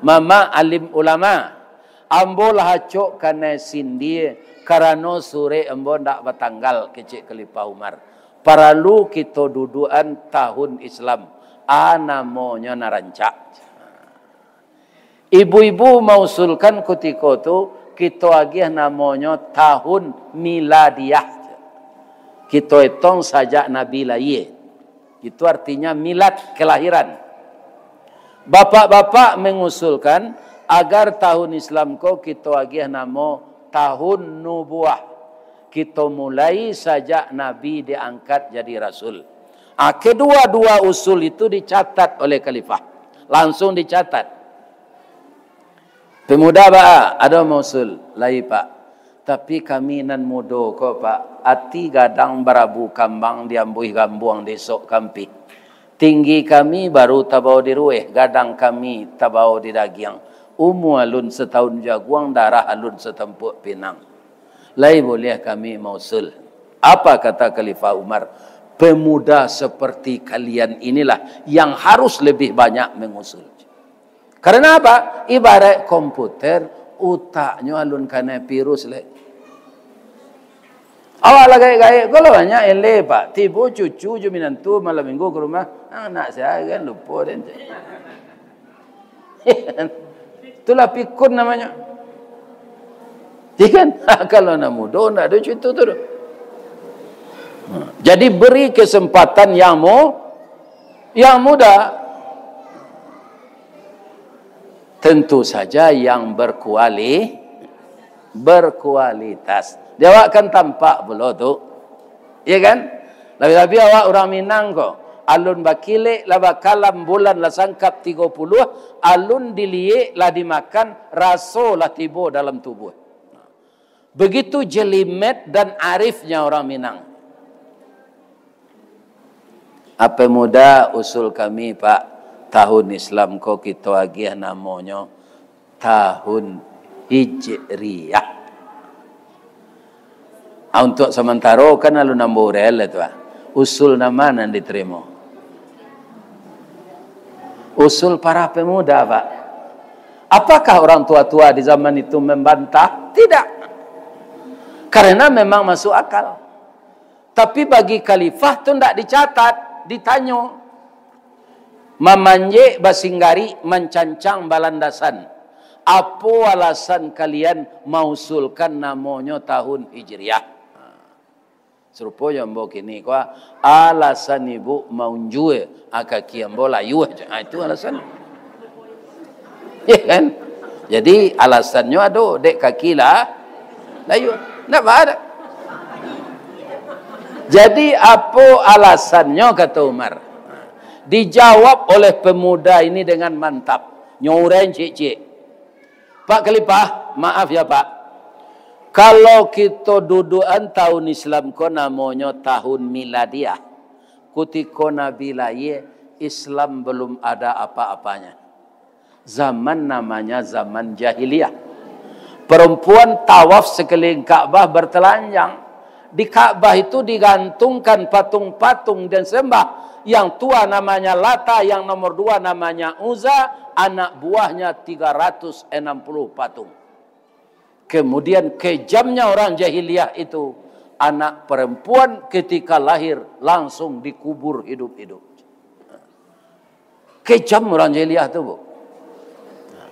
mamak, alim ulama. Ambo lah acok kanai sindie, karano surek ambo ndak batanggal, kecek Khalifah Umar. Paralu kito dudukan tahun Islam. Ah, namonyo nan rancak. Ibu-ibu mausulkan kutiko tu, kito agiah namonyo tahun miladiah. Kito etong sajak Nabi lahia. Itu artinya milad, kelahiran. Bapak-bapak mengusulkan agar tahun Islam ko kito agiah namo tahun nubuah. Kito mulai sajak Nabi diangkat jadi rasul. Ah, kedua-dua usul itu dicatat oleh khalifah. Langsung dicatat. Pemuda, Pak, ado mausul? Lai, Pak. Tapi kami nan mudo ko, Pak, ati gadang barabu kambang diambuih gambuang di esok kampih. Tinggi kami baru tabao di rueh, gadang kami tabao di dagiang. Umua alun sataun jaguang, darah alun satampuak pinang. Lai buliah kami mausul? Apa kata Khalifah Umar? Pemuda seperti kalian inilah yang harus lebih banyak mengusul. Karena apa? Ibarat komputer, utaknyo alun kanai virus lai. Awak lah gaek-gaek ko lah banyak eleh, Pak. Tibo cucu jo minantu malam minggu ka rumah, anak sia kan lupo den. Itulah pikun namonyo. Iya kan? Kalau nan mudo, ndak ado carito tu doh. Jadi, beri kesempatan yang mu-, yang muda. Tentu saja yang berkuali-, berkualitas. Di awak kan tampak pulo tu. Iya kan? Labi-labi awak urang Minang ko. Alun bakilek lah bakalam, bulan lah sangkap tigo puluah, alun diliek lah dimakan, raso lah tibo dalam tubuah. Begitu jelimet dan arifnya orang Minang. Ape muda usul kami, Pak, tahun Islam ko kito agiah namonyo tahun Hijriah. Ah, untuk samantaro kan alun ambo urel tu, ah. Usul nan ma nan ditarimo? Usul para pemuda, Pak. Apakah orang tua-tua di zaman itu membantah? Tidak. Karena memang masuk akal. Tapi bagi khalifah tu ndak dicatat, ditanyo. Mamanjek basinggarik, mancancang balandasan. Apo alasan kalian mausulkan namonyo tahun Hijriah? Sarupo jo ambo kini ko, alasan ibu maunjua, a, kaki ambo layuah je. Ha, itu alasan. Ya kan? Jadi, alasannyo ado, dek kaki lah layuah. Ndak ba-, ada. Jadi, apo alasannyo, kata Umar? Dijawab oleh pemuda ini dengan mantap. Nyo uraian ciek-ciek. Pak Khalifah, maaf ya, Pak. Kalau kito dudukan tahun Islam ko namonyo tahun miladiah. Kutiko Nabi lahia, Islam belum ada apa-apanya. Zaman namanya zaman jahiliyah. Perempuan tawaf sekeliling Ka'bah bertelanjang. Di Ka'bah itu digantungkan patung-patung dan sembah. Yang tua namanya Lata, yang nomor dua namanya Uzza, anak buahnya tiga ratus enam puluh patung. Kemudian kejamnya orang jahiliyah itu, anak perempuan ketika lahir langsung dikubur hidup-hidup. Kejam urang jahiliah tu, Bu.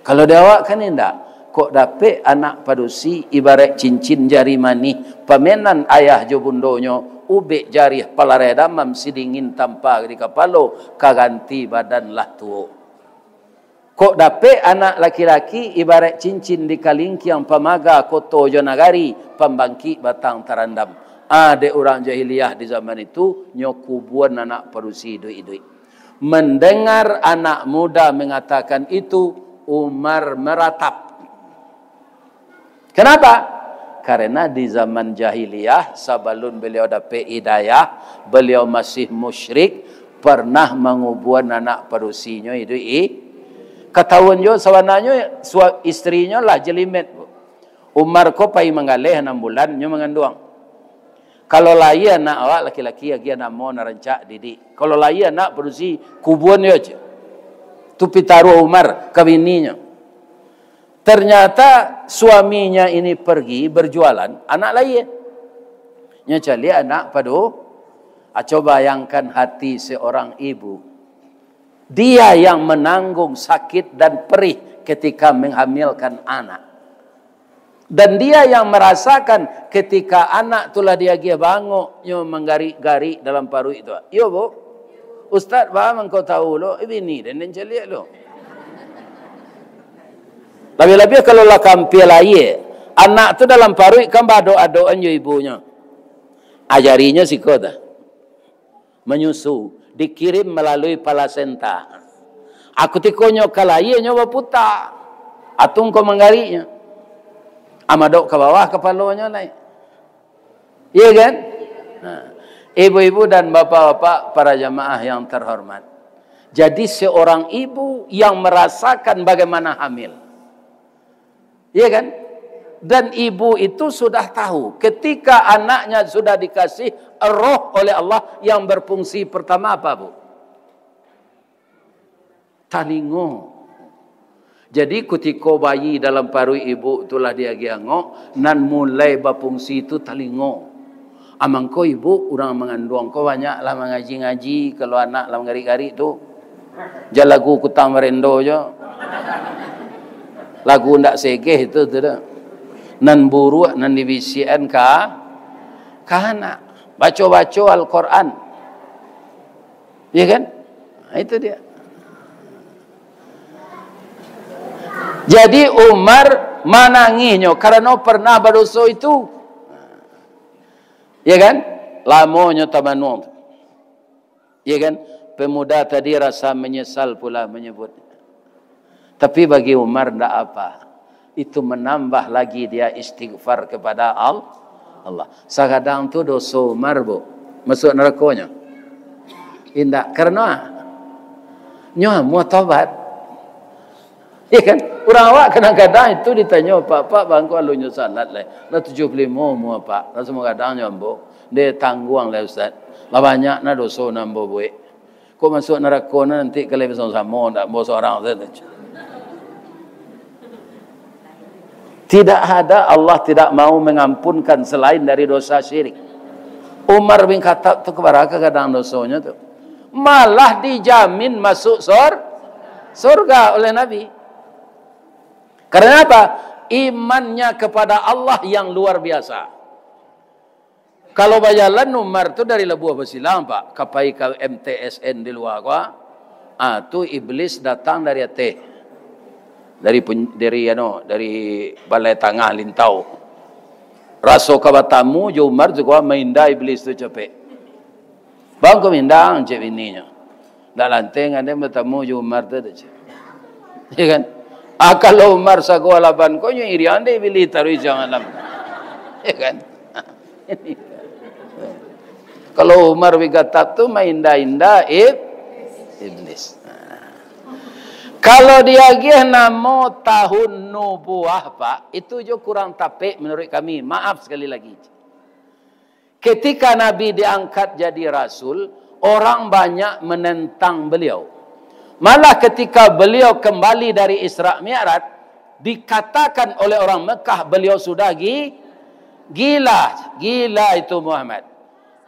Kalau di awak kan indak. Kok dapek anak padusi ibarat cincin jari manih, pamenan ayah jo bundonyo, ubek jari palarai damam, sidingin tampa di kapalo, ka ganti badan lah tuo. Kok dapek anak laki-laki ibarat cincin di kalingkiang, pamaga koto jo nagari, pambangkik batang tarandam. Adek urang jahiliah di zaman itu, nyo kubuan anak padusi iduik-iduik. Mendengar anak muda mengatakan itu, Umar meratap. Kenapa? Karena di zaman jahiliyah, sabalun beliau dapek hidayah, beliau masih musyrik, pernah mangubuan anak padusinyo iduik i-, katahuan jo sabananyo sua-, istrinyo lah jelimet, Bu. Umar ko pai manggaleh anam bulan, nyo manganduang. Kalau lahia anak awak laki-laki, agiah namo nan rancak, didik. Kalau lahia anak padusi, kubuan yo je. Tu pitaruah Umar ka bininyo. Ternyata suaminya ini pergi berjualan, anak lahia. Nyo caliak anak pado, a, coba bayangkan hati seorang ibu. Dia yang menanggung sakit dan perih ketika menghamilkan anak. Dan dia yang merasakan ketika anak tu lah diagiah bangok, nyo manggarik-garik dalam paruik tu. Iyo, Bu? Ustaz, baa mangko tahu lo? Eh, bini den, den caliak lo. Labiah-labiah kalau lah kampia lahia, anak tu dalam paruik kan baadok-adokan jo ibunyo. Ajarinyo siko tu. Manyusu, dikirim malalui palasenta. A, kutiko nyo ka lahia, nyo baputa. Atungko manggariknyo. Amadok ka bawah kapalonyo naiak. Iya kan? Nah, ibu-ibu dan bapak-bapak, para jamaah yang terhormat. Jadi, seorang ibu yang merasakan bagaimana hamil. Iya kan? Dan ibu itu sudah tahu, ketika anaknya sudah dikasih roh oleh Allah, yang berfungsi pertama apa, Bu? Talingo. Jadi, kutiko bayi dalam paruik ibu tu lah diagiah angok, nan mulai bafungsi tu talingo. A mangko ibu, urang manganduang ko banyak lah mangaji-ngaji, kalau anak lah manggarik-garik tu. Jan lagu Kutang Barendo jo. Lagu ndak segeh tu, tu dah. Nan buruak, nan dibisiakan ka, ka anak. Baco-baco Al-Quran. Iya kan? Nah, itu dia. Jadi Umar manangihnyo karano pernah badoso itu. Iya kan? Lamonyo tamanuang tu. Iya kan? Pemuda tadi rasa menyesal pula menyebut. Tapi bagi Umar ndak apa. Itu menambah lagi dia istighfar kepada Al-, Allah. Sakadang tu doso Umar, Bu, masuk narakonyo. Indak, karano nyo amuah tobat. Iya kan? Urang awak kadang-kadang itu ditanyo, "Pak, Pak, bangko alunyo salat lai. Lah tujuah puluah limo umua, Pak. Lah samo gadang nyo ambo. Ndak tangguang lai, Ustaz. Lah banyak nah doso nan ambo buek." Kok masuak narako nanti kalau basamo-samo, ndak ambo sorang sajo. Tidak ada, Allah tidak mau mengampunkan selain dari dosa syirik. Umar bin Khattab tu kabaraka gadang dosonyo tu. Malah dijamin masuk sor-, surga oleh Nabi. Karena apa? Imannya kepada Allah yang luar biasa. Kalau bajalan Umar tu dari Labuah Basilang, Pak, ka pai ka M T S N di lua ko, ah, tu iblis datang dari ateh. Dari pen-, dari, anu, dari Balai Tangah Lintau. Raso ka batamu jo Umar tu ko, mainda iblis tu capek. "Bang, ko mindang," cek bininyo. "Ndak lanteh ngadeh batamu jo Umar tu," cek. Ya kan? Ah, kalau Umar sago laban ko, nyo iriang dek iblis taruih siang malam. Ya kan? Kalau Umar bin Khattab tu mainda-inda ib-, iblis. Nah. Kalau diagiah namo tahun nubuah, Pak, itu jo kurang tapek menurut kami. Maaf sekali lagi. Ketika Nabi diangkat jadi rasul, orang banyak menentang beliau. Malah ketika beliau kembali dari Isra Mi'raj, dikatakan oleh orang Mekah beliau sudah gi-, gila, gila itu Muhammad.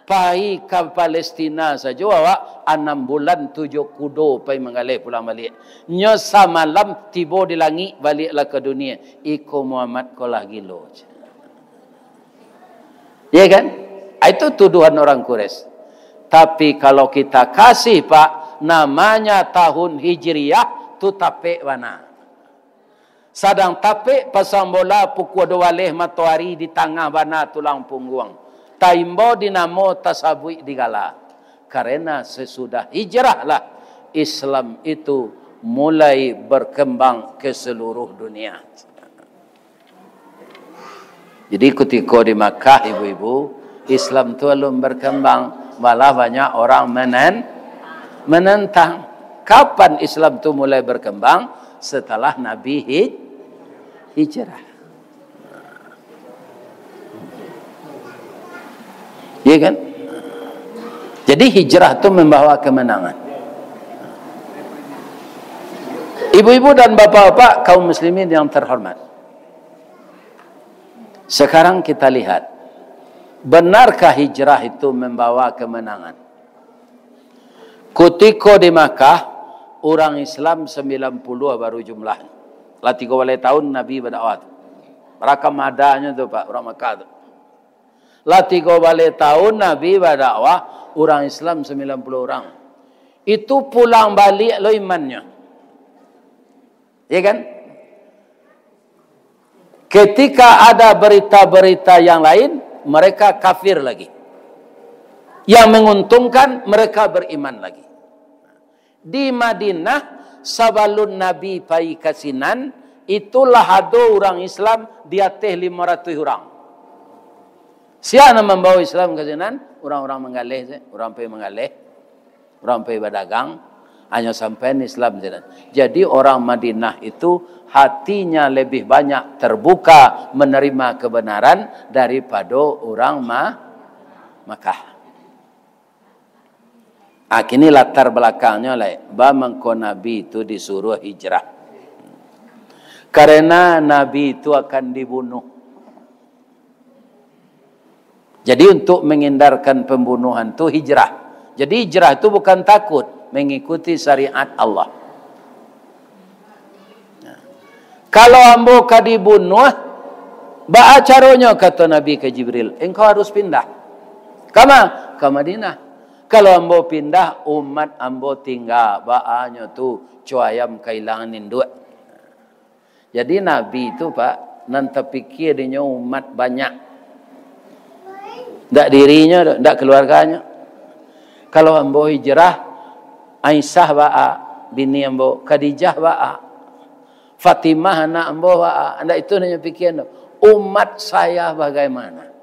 Pai ka Palestina sajo awak anam bulan tujuah kudo pai manggaleh pulang baliak. Nyo samalam tibo di langik baliaklah ka dunia. Iko Muhammad ko lah gilo. Ya kan? Ah, itu tuduhan orang Quraisy. Tapi kalau kita kasih, Pak, namanya tahun Hijriah, tu tapek bana. Sadang tapek pasang bola pukua duo baleh matoari di tangah bana tulang pungguang. Taimbau di namo, tasabuik di gala. Karena sesudah hijrahlah Islam itu mulai berkembang ke seluruh dunia. Jadi, kutiko di Makkah, ibu-ibu, Islam tu alun berkembang, malah banyak orang menen-, menentang. Kapan Islam tu mulai berkembang? Setelah Nabi hij-, hijrah. Iya kan? Jadi, hijrah tu membawa kemenangan. Ibu-ibu dan bapak-bapak, kaum muslimin yang terhormat. Sekarang kita lihat, benarkah hijrah itu membawa kemenangan? Kutiko di Makkah, urang Islam sambilan puluah baru jumlahnyo. Lah tigo baleh tahun Nabi badakwah tu. Barakam adanyo tu, Pak, urang Makkah tu. Lah tigo baleh tahun Nabi badakwah, urang Islam sambilan puluah urang. Itu pulang baliak lo imannyo. Ya kan? Ketika ada berita-berita yang lain, mereka kafir lagi. Yang menguntungkan, mereka beriman lagi. Di Madinah, sabalun Nabi pai ka sinan, itulah ado urang Islam di ateh limo ratuih urang. Sia nan mambawa Islam ka sinan? Urang-urang manggaleh se, urang pai manggaleh. Urang pai badagang, hanyo sampai Islam sinan. Jadi, orang Madinah itu hatinya lebih banyak terbuka menerima kebenaran daripado urang Ma-, Makkah. Ah, kini latar balakangnyo lai, ba mangko Nabi itu disuruah hijrah. Karena Nabi itu akan dibunuh. Jadi, untuk menghindarkan pembunuhan tu hijrah. Jadi, hijrah tu bukan takut, mengikuti syariat Allah. Nah, kalau ambo ka dibunuah, baa caronyo, kato Nabi ka Jibril, engkau harus pindah. Kama? Ka Madinah. Kalau ambo pindah, umat ambo tingga, baanyo tu, co ayam kailangan induak. Jadi Nabi tu, Pak, nan tapikia dinyo umat banyak. Ndak dirinyo doh, ndak keluarganyo. Kalau ambo hijrah, Aisyah baa, bini ambo, Khadijah baa, Fatimah anak ambo baa, ndak itu nan inyo pikia doh. Umat saya bagaimana?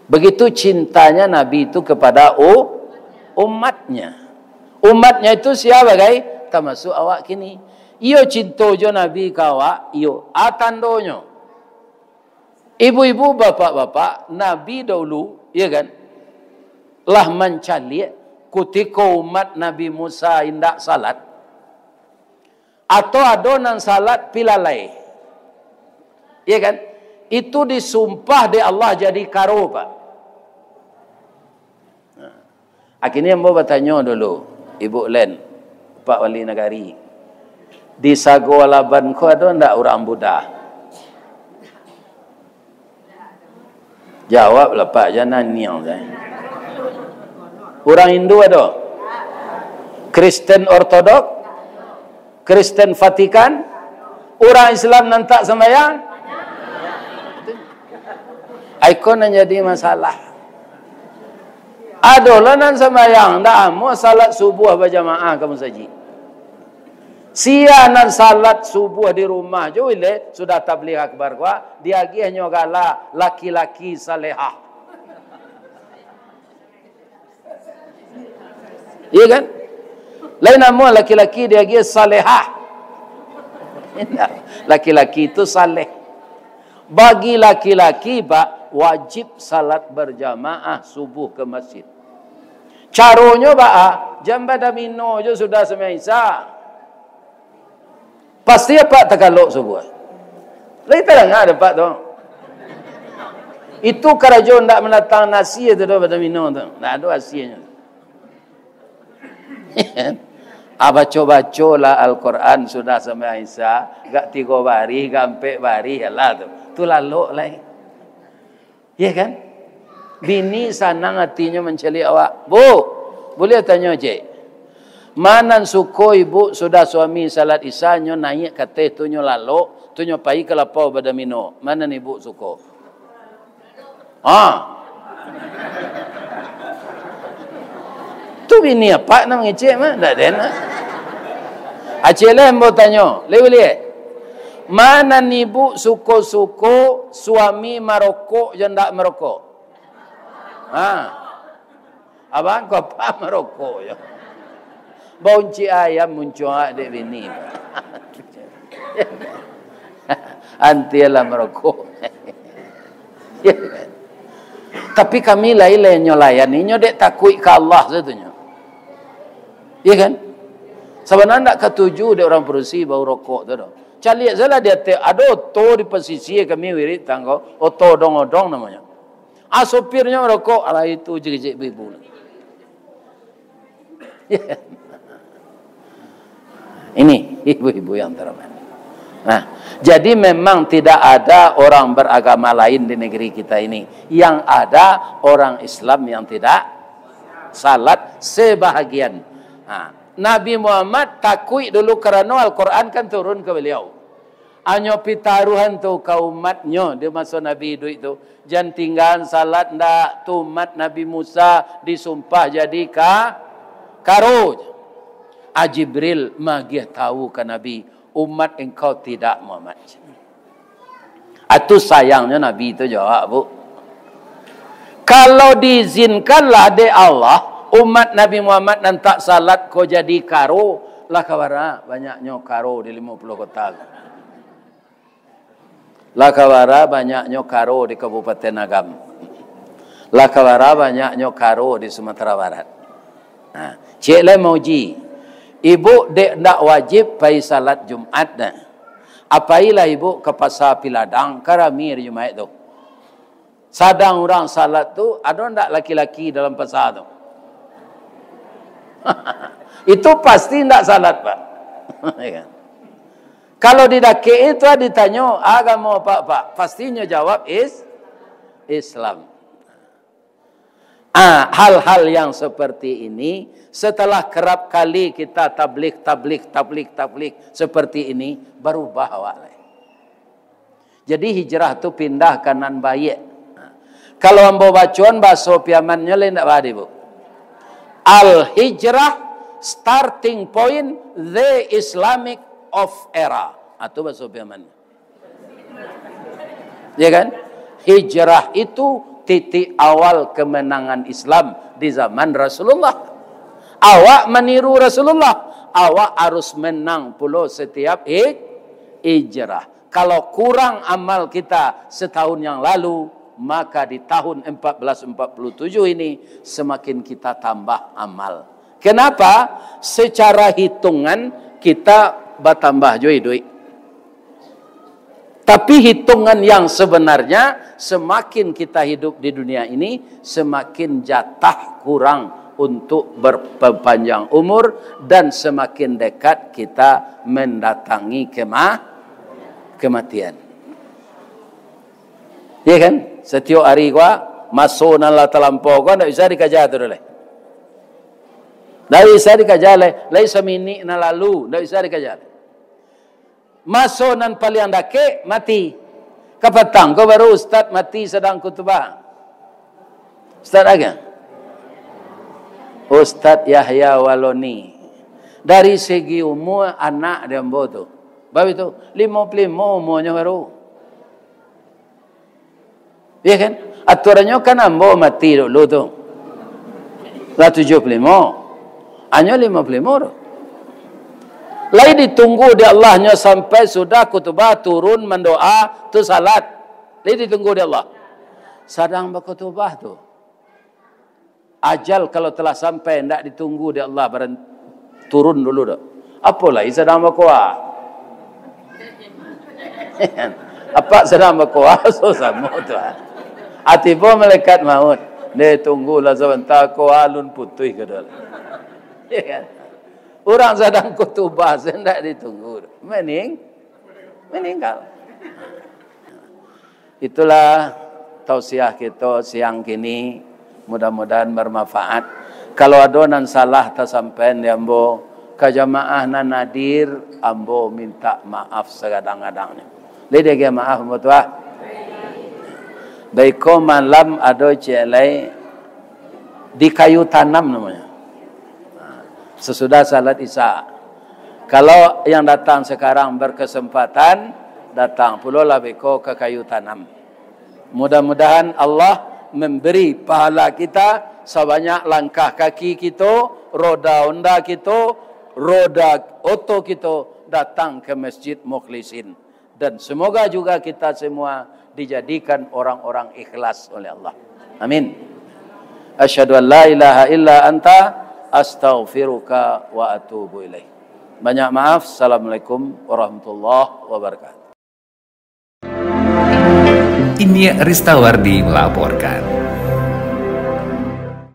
Begitu cintanya Nabi itu kepada u-, umatnya. Umatnya itu sia bagai? Tamasuk awak kini. Iyo cinto jo Nabi ka awak, iyo. A tandonyo. Ibu-ibu, bapak-bapak, Nabi dahulu, ya kan, lah mancaliak Kutiko umat Nabi Musa indak salat, atau ado nan salat pi lalai, iya kan? Itu disumpah dek Allah jadi karo, Pak. Nah, kini ambo batanyo dulu, Ibuk Len, Pak Wali Nagari, di Sago Alaban ko ado ndak urang Buddha? Jawablah, Pak, jan naniang sajo. Urang Hindu ado? Kristen Ortodok? Kristen Vatikan? Urang Islam nan tak sambayang? Iko nan jadi masalah. Adolah nan sambayang, ndak amuah salat subuah bajamaah ka musajik. Sia nan salat subuah di rumah jo, ileh sudah tabligh akbar ko, diagiahnyo gala laki-laki salehah. Iya kan? Lain amuah laki-laki diagiah salehah. Laki-laki itu saleh. Bagi laki-laki, Pak, wajib salat berjamaah subuh ke masjid. Caronyo baa? Jan badomino jo sudah sambayang Isya. Pasti apak takalok subuah. Lai tadanga dek apak tu. Itu karajo ndak mandatang nasi tu doh, badomino tu. Ndak ado hasilnyo. Ah, baco-bacolah Al-Quran sudah sambayang Isya, gak tigo barih, gak ampek barih, alah tu. Tu lalok lai. Iya kan? Bini sanang atinyo mancaliak awak. "Bu, buliah tanyo, Cik? Ma nan suko ibu sudah suami salat Isya, nyo naiak ka ateh tu, nyo lalok, tu nyo pai ka lapau badomino. Ma nan ibu suko?" Ha. Tu bini apak nan mangecek mah, ndak den lah. Aceh lah ambo tanyo, lai buliah. Ma nan ibu suko-suko, suami marokok jo ndak marokok? Ha. Abang ko apak marokok jo. Bauncik ayam muncuang dek bini. Antialah marokok. Tapi kami lai, lai nyo layani nyo dek takuik ka Allah satunyo. Iya kan? Sabananyo ndak katuju dek urang padusi bau rokok tu doh. Caliak sajolah di ateh, ado oto di pasisia kami wirid tanggo, oto odong-odong namonyo. Ah, sopirnyo marokok, alah itu jijik ibu-ibu. Ini ibu-ibu yang terhormat. Nah, jadi memang tidak ada orang beragama lain di negeri kita ini. Yang ada orang Islam yang tidak salat sebahagian. Nah, Nabi Muhammad takuik dulu karano Al-Quran kan turun ka baliau. Anyo pitaruahan tu ka umatnyo di maso Nabi iduik tu, jan tinggaan salat ndak, tu umat Nabi Musa disumpah jadi ka-, karo. A Jibril magiah tahu ka Nabi, umat engkau tidak, Muhammad. Atu sayangnyo Nabi tu jawab, Bu. Kalau diizinkanlah dek Allah, umat Nabi Muhammad nan tak salat ko jadi karo, lah ka bara banyaknyo karo di limo puluah kota ko. Lah ka bara banyaknyo karo di Kabupaten Agam. Lah ka bara banyaknyo karo di Sumatera Barat. Nah, ciek lai mauji. Ibu dek ndak wajib pai salat Jumat nah. Apailah ibu ka Pasa Piladang, ka rami ari Jumaik tu. Sadang urang salat tu, ado ndak laki-laki dalam pasa tu? Itu pasti ndak salat, Pak. Ya kan? Kalau di dakek itu ditanyo, "Agamo apak, Pak?" Pastinyo jawab, "Is-, Islam." Ah, hal-hal yang seperti ini, setelah kerap kali kita tabligh, tabligh, tabligh, tabligh seperti ini, barubah awak lai. Jadi hijrah tu pindah ka nan baiak. Kalau ambo bacoan bahaso Piamannyo lai ndak baa, Bu? Al-hijrah starting point the Islamic of era. Ah, tu bahaso Piamannyo. Ya kan? Hijrah itu titik awal kemenangan Islam di zaman Rasulullah. Awak maniru Rasulullah, awak harus menang pulo setiap hij-, hijrah. Kalau kurang amal kita setahun yang lalu, Maka di tahun empat belas empat puluh tujuh ini semakin kita tambah amal. Kenapa? Secara hitungan kita batambah jo iduik. Tapi hitungan yang sebenarnya, semakin kita hidup di dunia ini, semakin jatah kurang untuk berpanjang umur dan semakin dekat kita mendatangi kema-, kematian. Iya kan? Satiok ari ko, maso nan lah talampau ko, ndak bisa dikaja tu doh lai. Ndak bisa dikaja lai. Lai saminik nan lalu, ndak bisa dikaja lai. Maso nan paliang dakek, mati. Kapatang ko baru ustaz mati sadang khutubah. Ustaz apo? Ustaz Yahya Waloni. Dari segi umur, anak di ambo tu. Bab itu, limo puluah limo umurnyo baru. Iya kan? Aturannyo kan ambo mati dulu tu. Lah tujuah puluah limo. Anyo limo puluah limo tu. Lai ditunggu di Allah nyo sampai sudah khutubah, turun mandoa, tu salat. Lai ditunggu di Allah. Sadang bakhutubah tu. Ajal kalau telah sampai, ndak ditunggu di Allah, baran-, turun dulu dah. Apo lai sadang bakoa? Apak sadang bakoa, so samo tu. Ati pun malaikat maut. Deh, tunggulah sabanta, ko alun putuih ka doh. Ya kan? Urang sadang khutubah, se ndak ditunggu. Mening-, meninggal. Itulah tausiah kito siang kini, mudah-mudahan bermanfaat. Kalau ado nan salah tasampaian di ambo, ka jamaah nan hadir, ambo minta maaf sagadang-gadangnyo. Lai diagiah maaf, ambo tuah. Baiko malam ado ciek lai di Kayu Tanam namonyo. Sesudah salat Isya. Kalau yang datang sekarang berkesempatan, datang pulolah beko ka Kayu Tanam. Mudah-mudahan Allah memberi pahala kita sabanyak langkah kaki kito, roda onda kito, roda oto kito datang ke Masjid Mukhlisin. Dan semoga juga kita semua dijadikan orang-orang ikhlas oleh Allah. Amin. Asyhadu an la ilaha illa anta, astaghfiruka wa atubu ilaik. Banyak maaf. Assalamualaikum warahmatullahi wabarakatuh. Inyiak Ristawardi melaporkan.